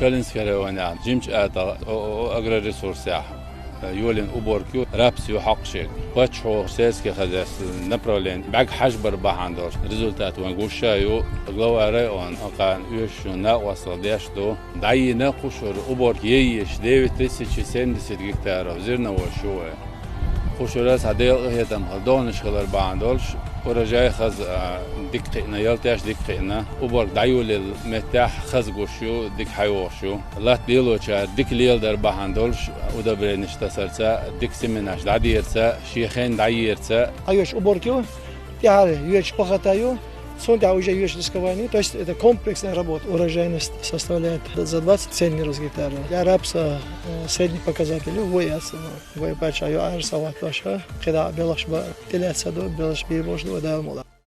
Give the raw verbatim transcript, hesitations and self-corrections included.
Калининский районехь, Жимчу АтагӀа, ООО «Агроресурсехь» йолийна уборка ю, рапс ю хьокхуш ерг. Паччахьо сельский хозяйство направление бӀаьрг хьажбар бахьана долуш результат вайн гуш а ю. Глава района кхана оьшучу накъосталла деш ду. ДӀайийна кхушара уборка еш девять тысяч семьдесят гектаров зерновой шу вай. Кхушара цхьа Делан къинхетам хилла догӀанаш хилар бахьана долуш, урожай хаза, а, дика кхиъна, ялтеш дика кхиъна, уборка дӀайолаелла меттехь хаза гуш ю, дика хьайогӀуш ю. Латта лелочара дика леладар бахьана долуш, удобренеш тасарца, дика семенаш дӀадерца, шен хенна дӀаерца. Хьайоьдуш уборка ю, тӀаьхьара йоьдуш пахота ю, цунна тӀехь уже йоьдуш дискование ю. То есть это комплексная работа, урожайность составляет за двадцать центнеров с гектара. Для рапса, э, средний показатель ю, вай яц, вай паччахь ю, ара схьахӀоттош, кхидӀа белхаш бан тӀелаьцна ду, белхаш бийр болуш ду, Дала мукъ лахь.